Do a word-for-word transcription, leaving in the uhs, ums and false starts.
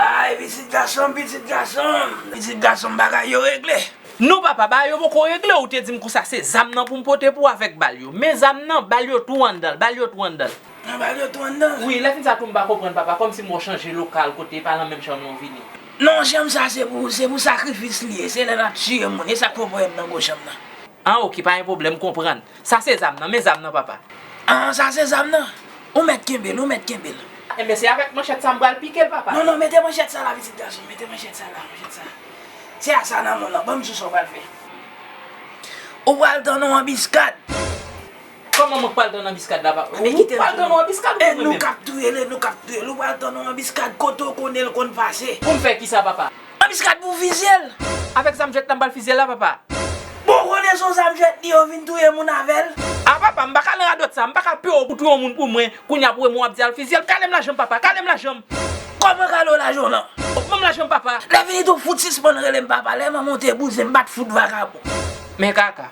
Ay, pitit gason m, pitit gason m, pitit gason m, bagay yo regle. Non papa, bagay yo poko regle, ou te di m konsa se zam nan pou m pote pou w avèk bal yo. Men zam nan, bal yo tou anndan l, bal yo tou anndan l. Nan bal yo tou anndan l? Wi, lè fin sa tou m pa konprann papa, kòmsi m wè w chanje lokal kote e pa nan menm chanm nan w vini. Non, chanm sa se pou, se pou sakrifis li ye, se lè n ap tiye moun, e sa k fè w wè m nan gwo chanm nan. An, oke, pa gen pwoblèm, m konprann. Sa se zam nan, men zam nan papa. An, sa se zam nan? Ou mèt kenbe l, ou mèt kenbe l. Enben, se avèk manchèt sa m pral pike l, papa. Non, non, mete manchèt sa la, pitit gason, mete manchèt sa la, manchèt sa. Se a sa nan men w lan, ban m di w sa w pral fè. Ou pral tann yon anbiskad. Kòman mwen k pral tann anbiskad la, papa? Ou pral tann yon anbiskad pou mwen menm? E nou k ap touye l, e nou k ap touye l. Ou pral tann yon anbiskad kote w konnen l konn pase. Pou m fè kisa, papa? Anbiskad pou w fizye l. Avèk zam jwèt la m pral fizye l la, papa? Bon, w konnen se yon zam jwèt li yo vin touye moun avè l. A papa, m pa ka nan radòt sa, m pa ka peye w pou touye yon moun pou mwen, kounye a pou mwen w ap di al fizye l, kale m lajan m papa, kale m lajan m. Kòman kale w lajan w lan? Ban m lajan m papa. Lè fini tou fout sispann rele m papa, lè manman w te bouzen m pa t fout vakabon. Men kaka.